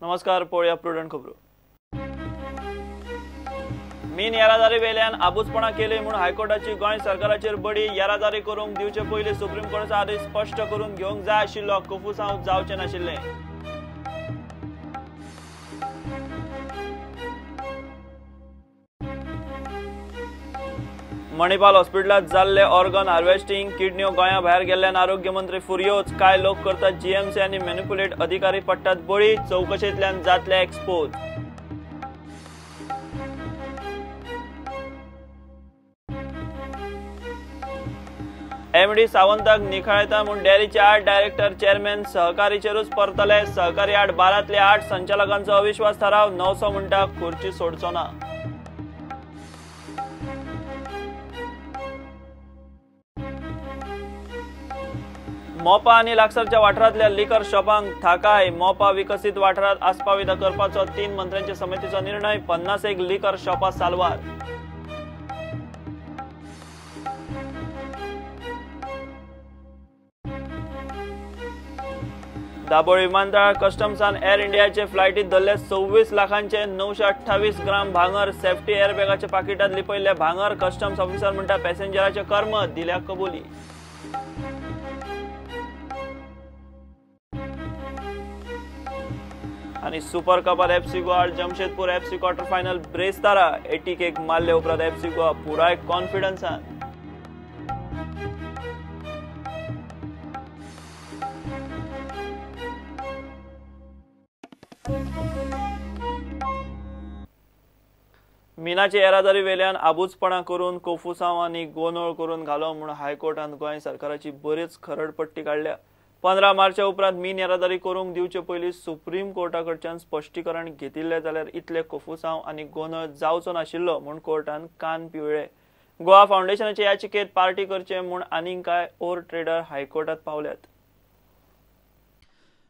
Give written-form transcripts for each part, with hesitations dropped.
नमस्कार, पळोवया प्रुडंट खबरो. मीन येरादारी वेल्यान आबूजपणा केली म्हूण हायकोर्टाची गोंय सरकाराचेर बडी. येरादारी करूंक दिवचे पयलीं सुप्रीम कोर्टाचो आदेश स्पश्ट करून घेवंक जाय आशिल्लो, कोफुसांव जावचें नाशिल्लें. मणिपाल हॉस्पिटलांत जाल्ले ऑर्गन हार्वेस्टिंग, किडन्यो गोंया भायर गेल्ल्यान आरोग्य मंत्री फुर्योज. कांय लोक करतात जीएमसी आनी मॅनिप्युलेट, अधिकारी पडटात बळी, चवकशेंतल्यान जातले एक्सपोज. एमडी सावंताक निखळयता म्हूण डेअरीचे 8 डायरेक्टर चेअरमॅन सहकारीचेरूच परतले. सहकारी आड 12तले 8 संचालकांचो अविश्वास थाराव. 900 म्हणटा खुर्ची सोडचो ना. मोपा आनी लागसारच्या वाठारांतल्या लिकर शॉपांक थाकाय. मोपा विकसीत वाठारांत आस्पावीत करपाचो 3 मंत्र्यांच्या समितीचो निर्णय. 51 लिकर शॉपां साल्वार. दाबोळी विमानतळार कस्टम्सान एअर इंडियाचे फ्लायटीत धरले 26 लाखांचे 928 ग्राम भांगर. सेफ्टी एअरबॅगाच्या पाकिटांत लिपयल्ले भांगर. कस्टम्स ऑफिसर म्हणटा पॅसेंजराचे कर्म, दिल्या कबुली. आनी सुपर कपात एफसी गोवा आड जमशेदपूर एफसी क्वॉर्टर फायनल ब्रेस्तारा. 80 मारले उपरांत एफसी गोवा पुराय कॉन्फिडन्सान. मिनाचे येरादारी वेल्यान आबूजपणा करून कोफुसांव आनी गोंदळ करून घालो म्हूण हायकोर्टान गोंय सरकाराची बरीच खरडपट्टी काडल्या. 15 मार्चा उपरांत मीन येरादारी करूंक दिवचे पयलीं सुप्रीम कोर्टा कडच्यान स्पश्टीकरण घेतिल्लें जाल्यार इतले कोफुसांव आनी गोंदळ जावचो नाशिल्लो म्हूण कोर्टान कान पिवळे. गोवा फावंडेशनाचे याचिकेत पार्टी करचे म्हूण आनीक कांय ओर ट्रेडर हायकोर्टात पावल्यात.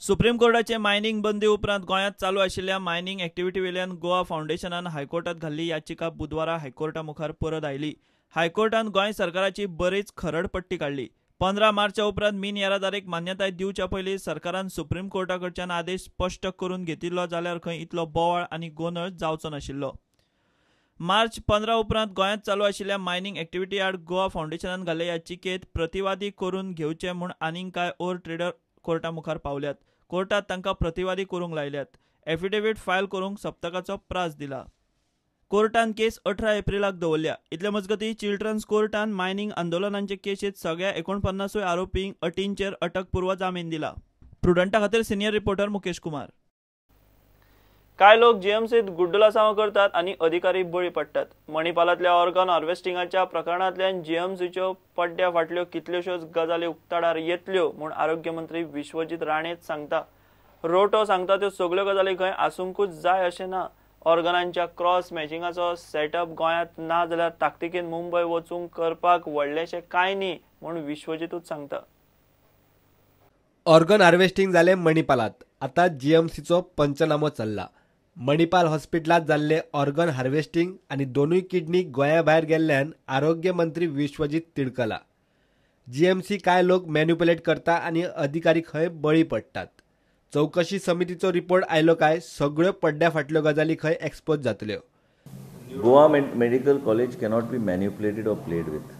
सुप्रीम कोर्टाचे मायनिंग बंदी उपरांत गोंयांत चालू आशिल्ल्या मायनिंग एक्टिविटी वेल्यान गोवा फावंडेशनान हायकोर्टात घाल्ली याचिका बुधवारा हायकोर्टा मुखार परत आयली. हायकोर्टान गोंय सरकाराची बरीच खरडपट्टी काडली. 15 मार्चा उपरांत मीन येरादारीक मान्यताय दिवच्या पयलीं सरकारान सुप्रीम कोर्टा कडच्यान आदेश स्पश्ट करून घेतिल्लो जाल्यार खंय इतलो बोवाळ आनी गोंदळ जावचो नाशिल्लो. मार्च 15 उपरांत गोंयांत चालू आशिल्ल्या मायनिंग एक्टिविटी आड गोवा फावंडेशनान घाल्ले याचिकेत प्रतिवादी करून घेवचे म्हूण आनीक कांय ओर ट्रेडर कोर्टा मुखार पावल्यात. कोर्टात तांकां प्रतिवादी करूंक लायल्यात. एफिडेवीट फायल करूंक सप्तकाचो प्रास दिला. कोर्टान केस 18 एप्रिलाक दवरल्या. इतले मजगतीं चिल्ड्रन्स कोर्टान मायनिंग आंदोलनांचे केशींत सगळ्या 49 आरोपींक अटींचेर अटकपूर्व जामीन दिला. प्रुडंटा खातीर सिनियर रिपोर्टर मुकेश कुमार. कांय लोक जीएमसीत गुड्डुलासांव करतात आनी अधिकारी बळी पडटात. मणिपालांतल्या ऑर्गन हार्वेस्टिंगाच्या प्रकरणांतल्यान जीएमसीच्यो पड्ड्या फाटल्यो कितल्योश्योच गजाली उक्ताडार येतल्यो म्हूण आरोग्य मंत्री विश्वजीत राणेच सांगता. रोटो सांगता त्यो सगल्यो गजाली खंय आसूंकूच जाय अशें ना. ऑर्गनांच्या क्रॉस मॅचिंगाचो सेटअप गोंयांत ना जाल्यार ताकतिकेन मुंबय वचूंक करपाक व्हडलेशें कांय न्ही म्हूण विश्वजीतूच सांगता. ऑर्गन हार्वेस्टिंग जालें मणिपालांत, आतां जीएमसीचो पंचनामो चल्ला. मणिपाल हॉस्पिटलांत जाल्ले ऑर्गन हार्वेस्टिंग आनी दोनूय किडनी गोंया भायर गेल्ल्यान आरोग्य मंत्री विश्वजीत तिडकला. जीएमसी कांय लोक मॅन्युपुलेट करता आनी अधिकारी खंय बळी पडटात. चवकशी समितीचो रिपोर्ट आयलो काय सगळ्यो पड्ड्या फाटल्यो गजाली खंय एक्सपोज जातल्यो. Goa medical college cannot be manipulated or played with.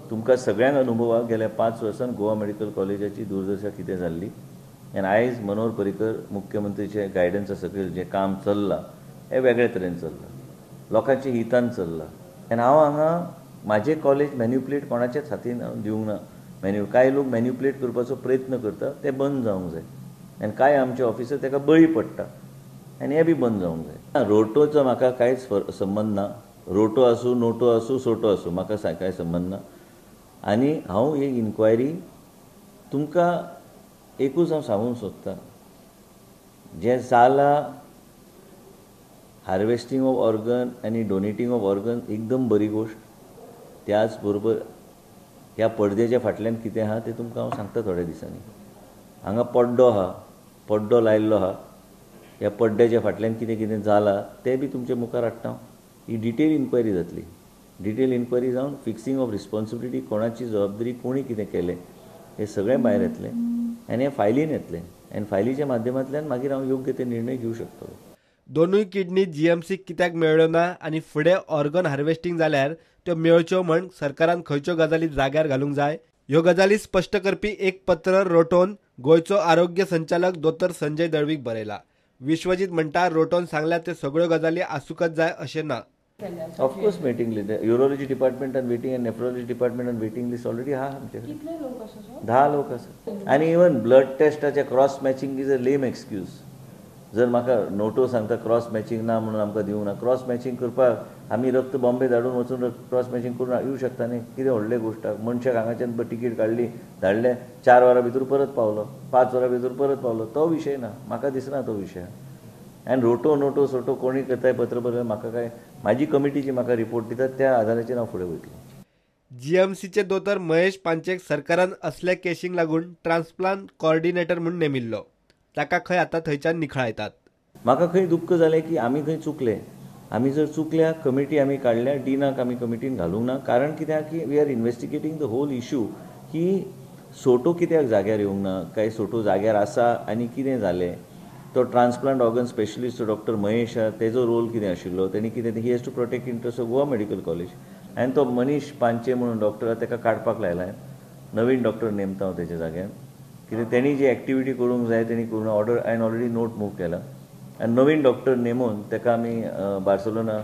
तुमकां सगळ्यांक अनुभव आहा, गेल्या 5 वर्सांत गोवा मेडिकल कॉलेजाची दुर्दशा कितें जाल्ली. आनी आयज मनोहर पर्रीकर मुख्यमंत्रीचे गायडन्सा सकयल जें काम चल्लां हें वेगळे तरेन चल्लां, लोकांच्या हितान चल्लां. आनी हांव हांगा म्हाजें कॉलेज मॅन्युपुलेट कोणाच्याच हातीन हांव दिवंक ना. कांय लोक मॅन्युपुलेट करपाचो प्रयत्न करता, तें बंद जावंक जाय. आनी कांय आमचे ऑफिसर ताका बळी पडटा आनी हें बी बंद जावंक जाय. रोटोचो म्हाका कांयच संबंद ना. रोटो आसूं, नोटो आसूं, सोटो आसूं, म्हाका कांय संबंद ना. आनी हांव ही इन्क्वायरी तुमकां एकूच हांव सांगूंक सोदतां, जें जालां हार्वेस्टिंग ऑफ ऑर्गन आनी डोनेटींग ऑफ ऑर्गन एकदम बरी गोश्ट. त्याच बरोबर ह्या पडद्याच्या फाटल्यान कितें आहा तें तुमकां हांव सांगता थोड्या दिसांनी. हांगा पड्डो आहा, पड्डो लायिल्लो आहा, ह्या पड्ड्याच्या फाटल्यान कितें कितें जालां तें बी तुमचे मुखार हाडटा हांव. ही डिटेल इन्क्वायरी जातली. डिटेल इन्क्वायरी जावन फिक्सिंग ऑफ रिस्पॉन्सिबिलिटी, कोणाची जबाबदारी, कोणी कितें केलें हें सगळें भायर येतलें आनी हें फायलीन येतलें. आनी फायलीच्या माध्यमांतल्यान मागीर हांव योग्य ते निर्णय घेवंक शकतलो. दोनूय किडनी जीएमसी कित्याक मेळ्ळ्यो ना आनी फुडें ऑर्गन हार्वेस्टिंग जाल्यार त्यो मेळच्यो म्हण सरकारान खंयच्यो गजाली जाग्यार घालूंक जाय ह्यो गजाली स्पश्ट करपी एक पत्र रोटोन गोंयचो आरोग्य संचालक दोतोर संजय दळवीक बरयला. विश्वजीत म्हणटा रोटोन सांगल्या त्यो सगळ्यो गजाली आसूंकच जाय अशें ना. ऑफकोर्स वेटिंग लिस्ट युरोलॉजी डिपार्टमेंटान वेटिंग आनी नेफ्रोलॉजी डिपार्टमेंटान वेटिंग लिस्ट ऑलरेडी आहा आमचे कडेन. 10 लोक आसा. आनी इवन ब्लड टेस्टाचे cross matching is a lame excuse. जर म्हाका नोटो सांगता क्रॉस मॅचिंग ना म्हणून आमकां दिवंक ना, क्रॉस मॅचिंग करपाक आमी रक्त बॉम्बे धाडून वचून क्रॉस मॅचिंग करून येवं शकता न्ही. कितें व्हडलें गोश्ट, मनशाक हांगाच्यान तिकीट काडली धाडले, 4 वरां भितर परत पावलो, 5 वरां भितर परत पावलो, तो विशय ना, म्हाका दिसना तो विशय. आनी रोटो नोटो सोटो कोणी करताय पत्र बरयल्यार म्हाका काय, म्हाजी कमिटीची म्हाका रिपोर्ट दितात त्या आदाराचेर हांव फुडें वयतलो. जीएमसीचे दोतोर महेश पांचेक सरकारान असल्या केशींक लागून ट्रान्सप्लांट कॉर्डिनेटर म्हूण नेमिल्लो. ताका खंय आतां थंयच्यान निखळायतात. म्हाका खंय दुख्ख जालें की आमी खंय चुकले. आमी जर चुकल्या कमिटी आमी काडल्या, डिनाक आमी कमिटीन घालूंक ना. कारण कित्याक की we are investigating the whole issue की सोटो कित्याक जाग्यार येवंक ना, काय सोटो जाग्यार आसा आनी कितें जालें. तो transplant organ specialist doctor Mahesh आहा तेजो रोल कितें आशिल्लो, तेणी कितें, he has to protect interest of Goa medical college. आनी तो मनीश पांचे म्हणून डॉक्टर आहा तेका काडपाक लायला, नवीन डॉक्टर नेमता हांव तेच्या जाग्यार. कित्याक तेणी जी एक्टिविटी करूंक जाय तेणी करूंक ना. ऑर्डर हांवें ऑलरेडी नोट मूव केला आनी नवीन डॉक्टर नेमून तेका आमी बार्सेलोना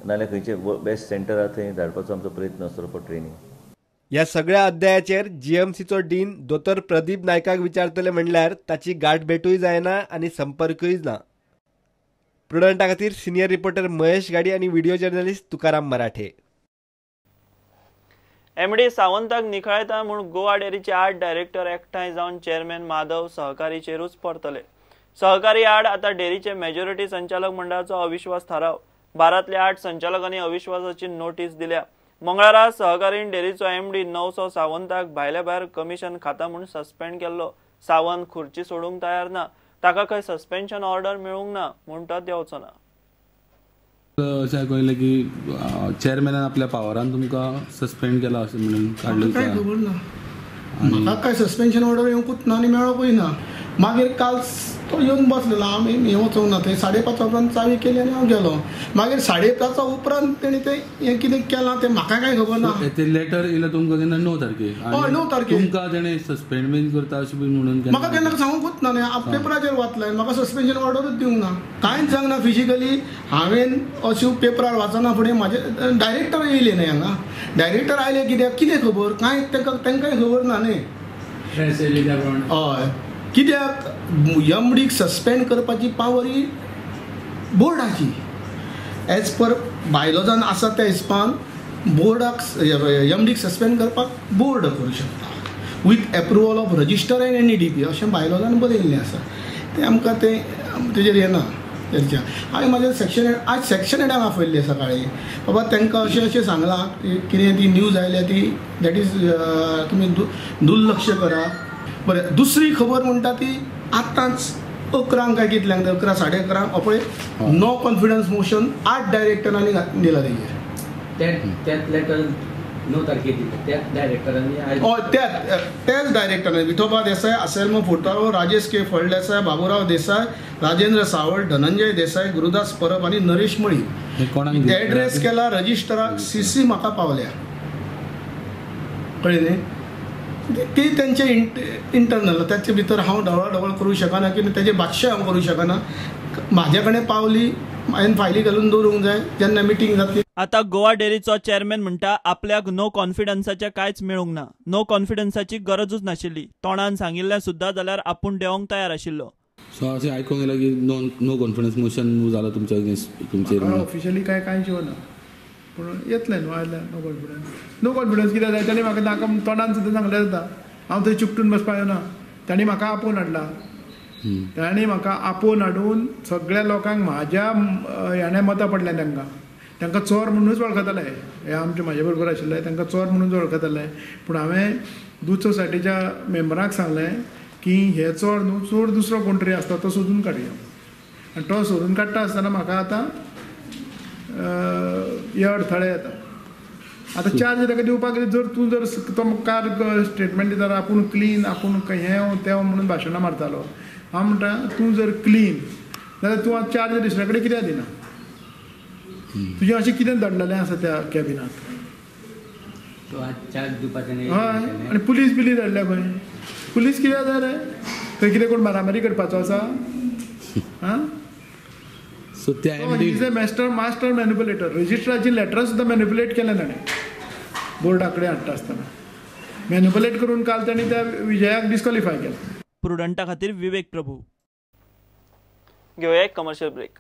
नाल्यार खंयचे बेस्ट सेंटर आहा थंय धाडपाचो आमचो प्रयत्न आसतलो फॉर ट्रेनींग. ह्या सगळ्या अध्यायाचेर जीएमसीचो डीन दोतोर प्रदीप नायकाक विचारतले म्हणल्यार ताची गांठभेटूय जायना आनी संपर्कूय ना. प्रुडंटा खातीर सिनियर रिपोर्टर महेश गाडी आनी video journalist Tukaram Marathe. MD सावंताक निखळायता म्हूण गोवा डेअरीचे 8 डायरेक्टर एकठांय जावन चेअरमॅन माधव सहकारीचेरूच परतले. सहकारी आड आतां डेअरीचे मेजॉरिटी संचालक मंडळाचो अविश्वास थाराव. 12तल्या 8 संचालकांनी अविश्वासाची नोटीस दिल्या. मंगळारा सहकारीन डेअरीचो एमडी 900 सावंताक भायल्या भायर कमिशन खाता म्हूण सस्पेंड केल्लो. सावंत खुर्ची सोडूंक तयार ना, ताका खंय सस्पेन्शन ऑर्डर मेळूंक ना म्हूण तो देंवचो ना. अशें कळ्ळें की चेअरमॅनान आपल्या पावरान तुमकां सस्पेंड केला अशें म्हणून काडलें. कांय खबर ना म्हाका, काय सस्पेन्शन ऑर्डर येवंकूच ना आनी मेळोकूय ना. मागीर काल तो येवन बसलेलो, आमी हें वचूंक ना थंय 5:30 उपरांत चावी केली आनी हांव गेलो. मागीर 5:30 उपरांत तेणी तें हें कितें केलां तें म्हाका कांय खबर ना. ते लेटर येयलें तुमकां केन्ना? 9 तारखेर. हय, 9 तारखेर. तुमकां तेणें सस्पेंड बीन करता अशें बीन म्हणून म्हाका केन्ना सांगूंकूच ना. न्ही, हांव पेपराचेर वाचलें, म्हाका सस्पेन्शन ऑर्डरूच दिवंक ना, कांयच जावंक ना. फिजिकली हांवें अश्यो पेपरार वाचना फुडें म्हाजे डायरेक्टर येयले न्ही हांगा. डायरेक्टर आयले कित्याक कितें खबर, कांय तांकांय खबर ना न्ही. हय, कित्याक एमडीक सस्पेंड करपाची पावर ही बोर्डाची. एज पर बायलॉजान आसा त्या हिसपान बोर्डाक एमडीक सस्पेंड करपाक बोर्ड करूं शकता with approval of register and NEDP अशें बायलॉजान बरयल्लें आसा. तें आमकां तें तेजेर येना चर्चा. हांवें म्हाज्या सेक्शन आज सेक्शन हेडाक आपयल्लें सकाळीं, बाबा तांकां अशें अशें सांगलां कितें ती न्यूज आयल्या ती that is तुमी दुर्लक्ष करा. बरें, दुसरी खबर म्हणटा ती आतांच 11 काय कितल्यांक, 11 11:30 पळय नो कॉन्फिडन्स मोशन 8 डायरेक्टरांनी दिला तेजेर. त्याच लेटर 9 तारखेर दिलें त्याच डायरेक्टरांनी. हय, त्याच डायरेक्टरांनी विठोबा देसाय, आसेल्मो फुटारो, राजेश के फळदेसाय, बाबुराव देसाय, राजेंद्र सावळ, धनंजय देसाय, गुरुदास परब आनी नरेश मळी. एड्रेस केला रजिस्टराक, सीसी म्हाका पावल्या. कळ्ळें न्ही? ती तेंचे इंटरनल, ताचे भितर हांव ढवळाढवळ करूं शकना की तेजे भाश्य हांव करूं शकना. म्हाजे कडेन पावली, हांवें फायली घालून दवरूंक जाय जेन्ना मिटींग जातली. आतां गोवा डेअरीचो चेअरमॅन म्हणटा आपल्याक नो कॉन्फिडन्साचें कांयच मेळूंक ना. नो कॉन्फिडन्साची गरजूच नाशिल्ली. तोंडान सांगिल्लें सुद्दां जाल्यार आपूण देंवोंक तयार आशिल्लो. सो अशें आयकूंक येयलां की नो कॉन्फिडन्स मोशन मूव जाला तुमच्या अगेन्स्ट तुमचेर. ऑफिशियली काय कांयच येवना, पूण येतलें न्हू आयलें नो कॉन्फिडन्स. नो कॉन्फिडन्स कित्याक जाय? ताणें म्हाका नाका तोंडान सुद्दां सांगलें जाता. हांव थंय चिपटून बसपाक येना. ताणें म्हाका आपोवन हाडला, ताणें म्हाका आपोवन हाडून सगळ्या लोकांक म्हाज्या ह्याणें मतां पडल्या. तांकां तांकां चोर म्हणूनच वळखताले, हे आमचे म्हाजे बरोबर आशिल्ले तांकां चोर म्हणून वळखताले. पूण हांवें दूद सोसायटीच्या मेंबराक सांगलें की हे चोर न्हू, चोर दुसरो कोण तरी आसता, तो सोदून काडया. आनी तो सोदून काडटा आसतना म्हाका आतां हे अडथळे येता. आतां चार्ज ताका दिवपाक जर तूं जर तो कार स्टेटमेंट दिता आपूण क्लीन, आपूण हें तें म्हणून भाशणां मारतालो, हांव म्हणटा तूं जर क्लीन जाल्यार तूं आतां चार्ज दुसऱ्या कडेन कित्याक दिना? तुजें अशें कितें दडलेलें आसा त्या कॅबिनांत? हय, आनी पुलीस बिली धाडल्या खंय? पुलीस कित्याक जाय रे? थंय कितें कोण मारामारी करपाचो आसा? आं, सो त्या is a master master manipulator. रजिस्ट्राची letter सुद्दां मॅनिपुलेट केलें ताणें बोर्डा कडेन हाडटा आसतना, मॅनिपुलेट करून काल ताणें त्या विजयाक डिस्क्वॉलिफाय केलें. प्रुडंटा खातीर विवेक प्रभू. घेवया एक कमर्शियल ब्रेक.